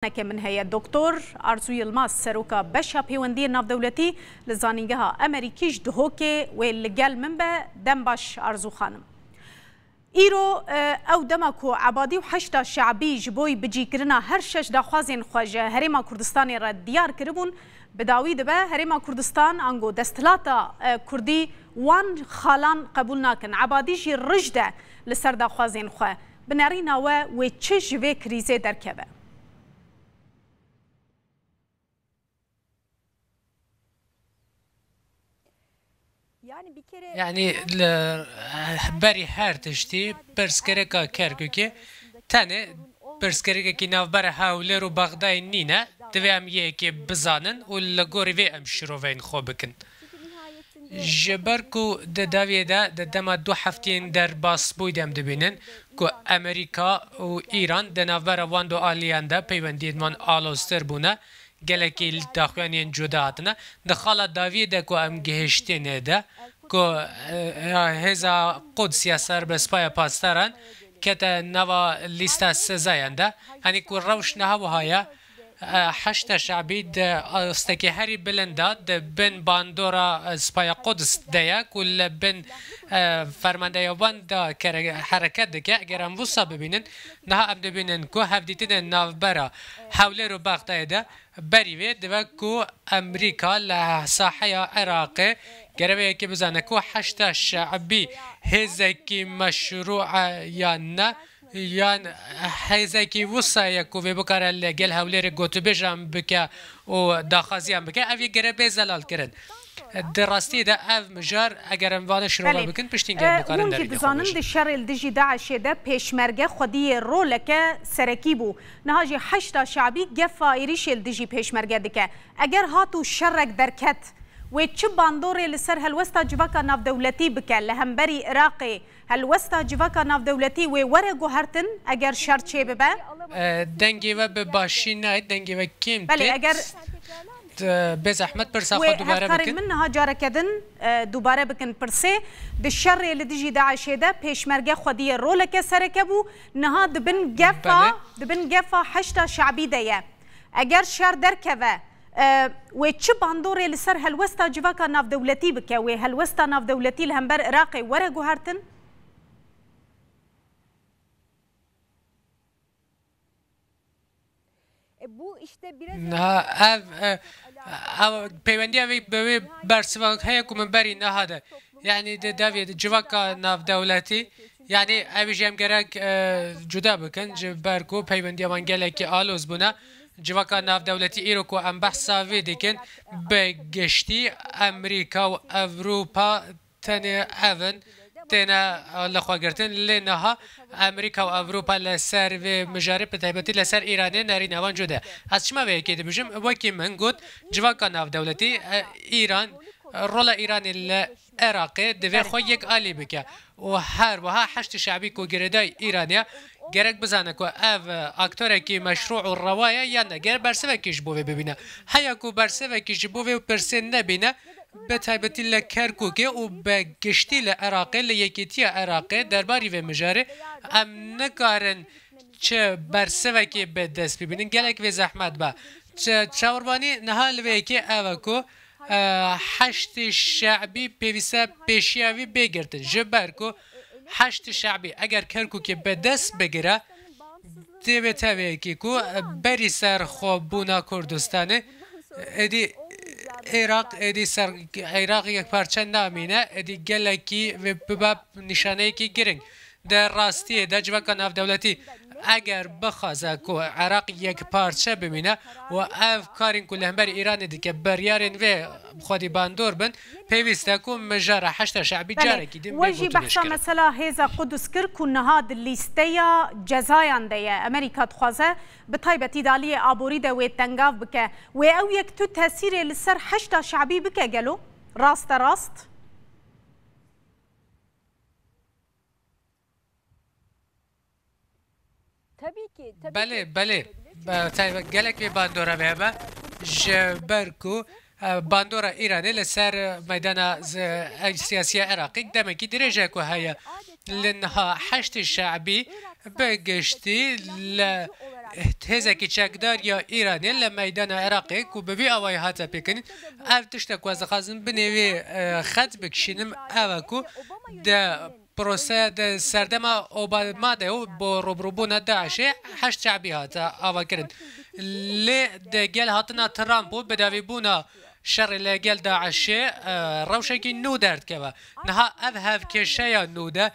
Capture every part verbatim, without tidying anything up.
Neke min heye. Doktor Arzu Yilmaz, seroka beşa pêwendiyên navdewletî li Zanîngeha Amerîkî ji Duhokê, wê li gel min be. Dem baş Arzu xanim. Îro, e, ew dema ku Ebadî û Heşda Şe'bî ji bo bicîkirina her şeş daxwazên xwe ji Herêma Kurdistanê re diyar kiribûn, bi dawî dibe Herêma Kurdistan ango desthilata, e, Kurdî wan xalan qebûl nakin. Ebadî jî rij de li ser daxwazên xwe. Bi nerîna we, wê çi ji vê krîzê derkeve? Yani bir kere Yanî li berî her tiştî pirsgirêka Kerkûkê tenê pirsgirêkekî navbera Hewlêr û Bexdayê nîne. Divê em yekê bizanin û li gorî vê em şîroveyên xwe bikin. Ji ber ku di dawiyê de di dema du heftiyên derbasbûyî de em dibînin ku Amerîka û Îran di navbera wan du aliyan de peywendiyên wan aloztir bûne, gelekî daxuyaniyên cuda hatine. Di xala dawiyê de ku em gihiştînê de ku, e, hêza Quds ya ser bi Spaya Pasdaran kete nava lîsta sezayan de. Yanî ku rewş niha wiha ye, e, Heşda Şe'bî di astekî herî bilind de di bin bandora, e, Spaya Quds de ye ku li bin, e, fermandeya wan de kere-, hereket dike. Eger em wisa bibînin, niha em dibînin ku hevdîtinên navbera Hewlêr û Bexdayê de berî vê dibe ku Amerîka li saheya Iraqê gereveyekê bizane ku Heşda Şe'bî hêzekî meşrû e yan ne, yan hêzekî wisa ye ku vê bikare li gel Hewlêrê gotûbêjan bike û daxwaziyan bike, ev yê gere bê zelalkirin. Di rastiyê de ev mijar, eger em vane şirove Belê. bikin, piştî E, gel bikarin hûn jî derî dizanin, xwe di şerê li dijî DAIŞê de pêşmerge xwediyê roleke serekî bû. Niha jî Heşda Şe'bî gefa êrîşê li dijî pêşmerge dike. Eger hat û şerek derket, wê çi bandorê li ser helwesta civaka navdewletî bike li hemberî Iraqê? Helwesta civaka navdewletî wê were guhertin eger şer çêbibe? E, dengê we bi başî nayê, dengê we kêm Belê, tê. eger T-, bê zehmet pirsa Wê xwe dubare hevkarên bikin. min niha careke din, e, dubare bikin pirsê. Di şerê li dijî DAIŞê de pêşmerge xwediyê roleke sereke bû. Niha di bin gefa, Belê. di bin gefa Heşda Şe'bî de ye. Eger şer derkeve, e, wê çi bandorê li ser helwesta civaka navdewletî bike? Wê helwesta navdewletî li hember Iraqê were guhertin? E, bu işte biraz Niha ev, e, ev peywendiya vê bi wê bersiva heye ku min berî niha de. Yanî di devê di civaka navdewletî, yanî ev jî em gerek, e, cuda bikin, ji ber ku peywendiya wan gelekî aloz bûne. Civaka navdewletî îro ku em behsa vê dikin, bi giştî Amerîka û Ewropa tenê ev in têne, e, li xwe girtin. Lê niha Amerîka û Ewropa li ser vê mijarê, bi taybetî li ser Îranê, nerîna wan cuda. Ez çima vê yekê dibêjim? Wekî min got, civaka navdewletî, e, Îran, e, rola Îranê li Iraqê divê xwe yek alî bike. Û her wiha Heşdî Şe'bî ku girêdayî Îranê ye, gerek bizane ku ev, e, aktorekî meşrû û rewa ye yan ne. Ger bersivekî ji bo vê bibîne. Heya ku bersivekî ji bo vê pirsê nebîne, bi taybetî li Kerkûkê û bi giştî li Iraqê, li yekîtiya Iraqê, derbarî vê mijarê, em nikarin çi bersivekê bi dest bibînin. Gelek vê zehmet be. Çi çawerwanî niha li vê yekê ev e ku, e, Heşdî Şe'bî pêwîst e pêşiya vî bê girtin. Ji ber ku Heşdî Şe'bî eger Kerkûkê bi dest bigire, Tê vê teveyekê ku berî ser xwe bûna Kurdistanê, êdî Iraq, êdî ser Iraq yekparçe namîne, êdî gelekî vê bibe nîşaneyekî giring. Di rastiyê de civaka navdewletî eger bixwaze ku Iraq yekparçe bimîne û ev karên ku li hemberî Îranê dike, biryarên vê xwedî bandor bin, pêwîst e ku mijara Heşda Şe'bî Belê, carekî din we bê jî gotûbêj behsa kirin. mesela hêza Qudus kir ku niha di lîsteya cezayan de ye. Amerîka dixwaze bi taybetî di aliyê aborî de wê tengav bike. Wê ew yek tu tesîrê li ser Heşda Şe'bî bike gelo? Raste rast? Tabii ki, tabii Belê, ki. belê. Be-, taybet gelek vê bandora vê hebe. Ji ber ku, e, bandora Îranê li ser meydana z-, e, siyasiya Iraqê demekî dirêj e ku heye. Li niha Heşdî Şe'bî bi giştî li Hêzekî çekdar ya Îranê li meydana Iraqê ku bi vî awayî hate pêkirin, ev tiştek ku ez dixwazim binê wê, e, xet bikişînim, ev e ku di proseya di serdema Obama de û bo rûbirûbûna DAIŞê Heşd Şe'bî hate avakirin. Lê di gel hatina Trump û bidawîbûna şerê li gel DAIŞê, e, rewşekî nû derdikeve. Niha ev hevkêşeya nû de,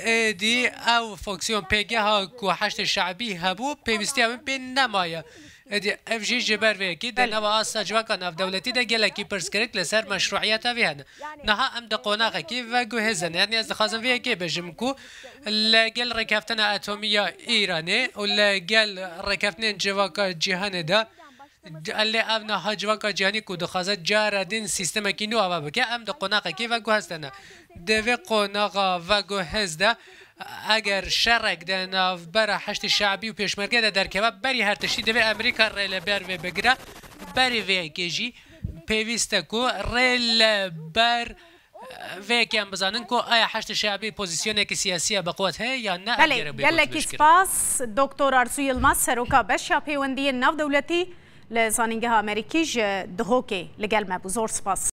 êdî ew fonksiyon pêgeha ku Heşdê Şe'bî hebû, pêwîstiya min pê nemaye. Êdî ev jî ji ber vê yekê di nava asta civaka navdewletî de gelekî pirsgirêk li ser meşrûiyeta vê hene. Niha em di qonaxekî veguhêz de ne. Yanî ez dixwazim vê yekê bêjim ku li gel rêkeftina atomî ya Îranê û li gel rêkeftinên civaka cîhanê de, lê ev niha civaka cîhanî ku dixwaze cara din sîstemekî nû ava bike, em di qonaxekî veguhêz de ne. Di vê qonaxa veguhêz de eger şerek di navbera Heşdê Şe'bî û Pêşmerge de derkeve, berî her tiştî divê Amerîka rê li ber vê bigire. Berî vê yekê jî pêwîst e ku rê li ber vê yekê em bizanin ku aya Heşdê Şe'bî pozîsyonekî siyasî ya bi quwet heye yan ne, ev Belê, gelek bê gelekî gotinbêjkirin. Spas, Doktor Arzu Yilmaz, seroka beşa pêwendiyên navdewletî li Zanîngeha Amerîkî ji Duhokê li gel me bû. Zor spas.